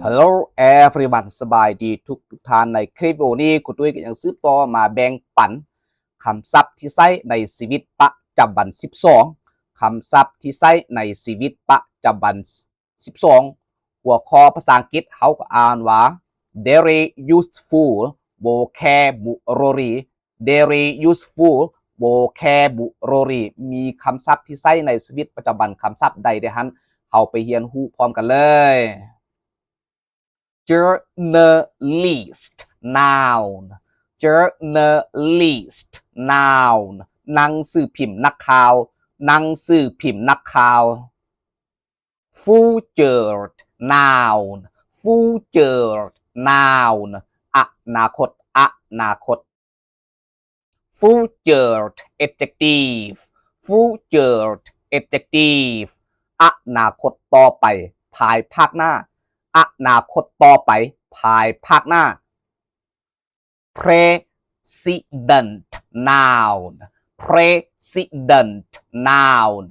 Hello everyone ສະບາຍດີທຸກໆທ່ານ. ໃນຄລິບວິດີໂອນີ້ ຄູຕຸ້ຍກໍຍັງສືບຕໍ່ມາແບ່ງປັນຄຳສັບທີ່ໃຊ້ໃນຊີວິດປະຈຳວັນສິບສອງ ຄຳສັບທີ່ໃຊ້ໃນຊີວິດປະຈຳວັນສິບສອງ. ຫົວຂໍ້ພາສາອັງກິດເຮົາກໍອ່ານວ່າ Daily Useful Vocabulary. Daily Useful Vocabulary ມີຄຳສັບທີ່ໃຊ້ໃນຊີວິດປະຈຳວັນ ຄຳສັບໃດແດ່ຫັ້ນ? ເຮົາໄປຮຽນຮູ້ພ້ອມກັນເລີຍ. Journalist. Noun. Journalist. Noun. ໜັງສືພິມນັກຂ່າວ. ໜັງສືພິມນັກຂ່າວ. Future. Noun. Future. Noun. ອະນາຄົດ. ອະນາຄົດ. Future. Adjective. Future. Adjective. ອະນາຄົດຕໍ່ໄປ. ພາຍພາກໜ້າ. ອະນາຄົດຕໍ່ໄປ. ພາຍພາກໜ້າ. President. Noun. President. Noun.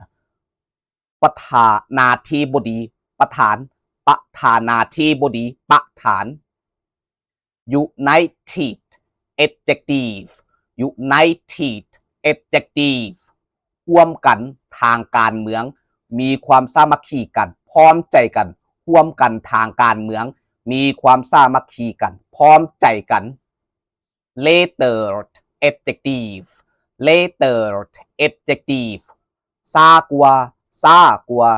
ປະທານາທິບໍດີ. ປະທານ. ປະທານາທິບໍດີ. ປະທານ. United. Adjective. United. Adjective. ຮ່ວມກັນທາງການເມືອງ. ມີຄວາມສາມັກຄີກັນ. ພ້ອມໃຈກັນ. ຮ່ວມກັນທາງການເມືອງ. ມີຄວາມສາມັກຄີກັນ. ພ້ອມໃຈກັນ. Later. Adjective. Later. Adjective. ຊ້າກວ່າ. ຊ້າກວ່າ.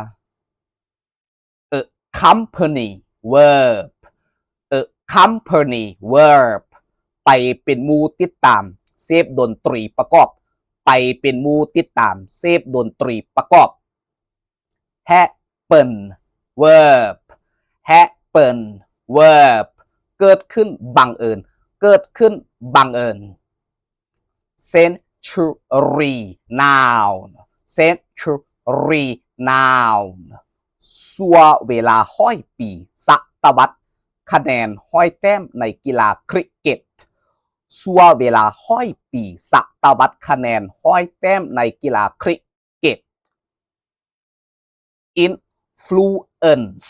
Accompany. Verb. Accompany. Verb. ໄປເປັນໝູ່ຕິດຕາມ. ເສບດົນຕີປະກອບ. ໄປເປັນໝູ່ຕິດຕາມ. ເສບດົນຕີປະກອບ. Happen. Verb. Happen. Verb. ເກີດຂຶ້ນບັງເອີນ. ເກີດຂຶ້ນບັງເອີນ. Century. Noun. Century. Noun. ຊົ່ວເວລາຮ້ອຍປີ. ສະຕະວັດ. ຄະແນນຮ້ອຍແຕ້ມໃນກິລາຄຣິກເກັດ. ຊົ່ວເວລາຮ້ອຍປີ. ສະຕະວັດ. ຄະແນນຮ້ອຍແຕ້ມໃນກິລາຄຣິກເກັດ. Influence.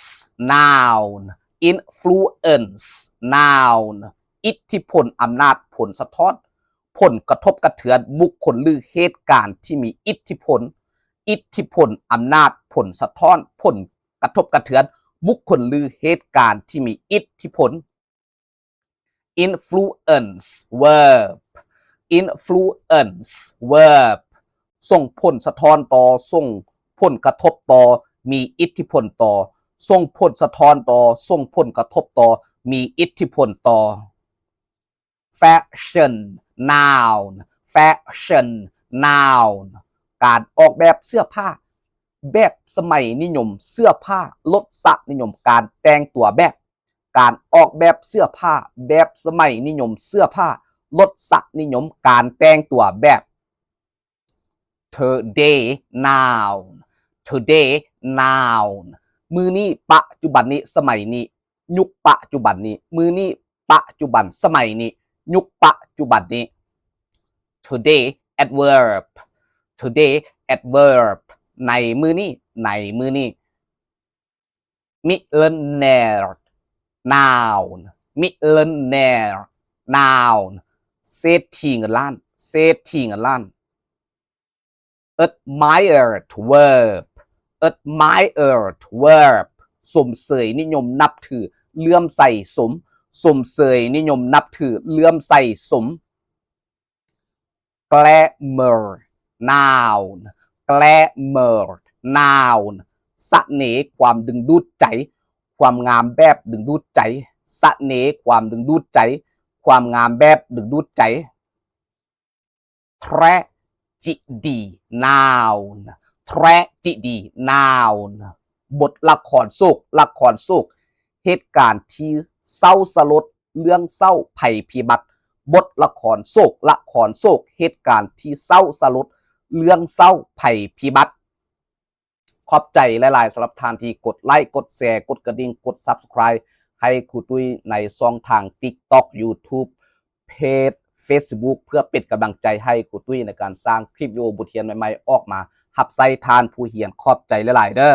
Noun. Influence. Noun. ອິດທິພົນ, ອຳນາດ, ຜົນສະທ້ອນ, ຜົນກະທົບກະເທືອນ, ບຸກຄົນ ຫຼື ເຫດການທີ່ມີອິດທິພົນ. ອິດທິພົນ, ອຳນາດ, ຜົນສະທ້ອນ, ຜົນກະທົບກະເທືອນ, ບຸກຄົນ ຫຼື ເຫດການທີ່ມີອິດທິພົນ. Influence. Verb. Influence. Verb. ສົ່ງຜົນສະທ້ອນຕໍ່, ສົ່ງຜົນກະທົບຕໍ່, ມີອິດທິພົນຕໍ່. ສົ່ງຜົນສະທ້ອນຕໍ່, ສົ່ງຜົນກະທົບຕໍ່, ມີອິດທິພົນຕໍ່. Fashion. Noun. Fashion. Noun. ການອອກແບບເສື້ອຜ້າ, ແບບສະໄໝນິຍົມ, ເສື້ອຜ້າ, ລົດສະນິຍົມ, ການແຕ່ງຕົວແບບ. ການອອກແບບເສື້ອຜ້າ, ແບບສະໄໝນິຍົມ, ເສື້ອຜ້າ, ລົດສະນິຍົມ, ການແຕ່ງຕົວແບບ. Today. Noun. Today. Noun. ມື້ນີ້, ປະຈຸບັນນີ້, ສະໄໝນີ້, ຍຸກປະຈຸບັນນີ້. ມື້ນີ້, ປະຈຸບັນ, ສະໄໝນີ້, ຍຸກປະຈຸບັນນີ້. Today. Adverb. Today. Adverb. ໃນມື້ນີ້, ໃນມື້ນີ້. Millionaire. Noun. Millionaire. Noun. ເສດຖີເງິນລ້ານ. ເສດຖີເງິນລ້ານ. Admired. Verb. Admired. Verb. ຊົມເຊີຍ, ນິຍົມ, ນັບຖື, ເຫຼື້ອມໃສ, ຊົມ. ຊົມເຊີຍ, ນິຍົມ, ນັບຖື, ເຫຼື້ອມໃສ, ຊົມ. Glamour. Noun. Glamour. Noun. ສະເໜ່, ຄວາມດຶງດູດໃຈ, ຄວາມງາມແບບດຶງດູດໃຈ. ສະເໜ່, ຄວາມດຶງດູດໃຈ, ຄວາມງາມແບບດຶງດູດໃຈ. Tragedy. Noun. Tragedy. Noun. ບົດລະຄອນໂສກ, ລະຄອນໂສກ, ເຫດການທີ່ເສົ້າສະຫຼົດ, ເລື່ອງເສົ້າ, ໄພພິບັດ. ບົດລະຄອນໂສກ, ລະຄອນໂສກ, ເຫດການທີ່ເສົ້າສະຫຼົດ, ເລື່ອງເສົ້າ, ໄພພິບັດ. ຂອບໃຈຫຼາຍໆ ສຳລັບທ່ານທີ່ກົດໄລ, ກົດແຊ, ກົດກະດິ່ງ, ກົດ Subscribe ໃຫ້ຄູຕຸ້ຍໃນຊ່ອງທາງ TikTok, YouTube, ເພຈ Facebook ເພື່ອເປັນກຳລັງໃຈໃຫ້ຄູຕຸ້ຍໃນການສ້າງຄລິບວິດີໂອບົດຮຽນໃໝ່ໆອອກມາຮັບໃຊ້ທ່ານຜູ້ຮຽນ. ຂອບໃຈຫຼາຍໆເດີ້.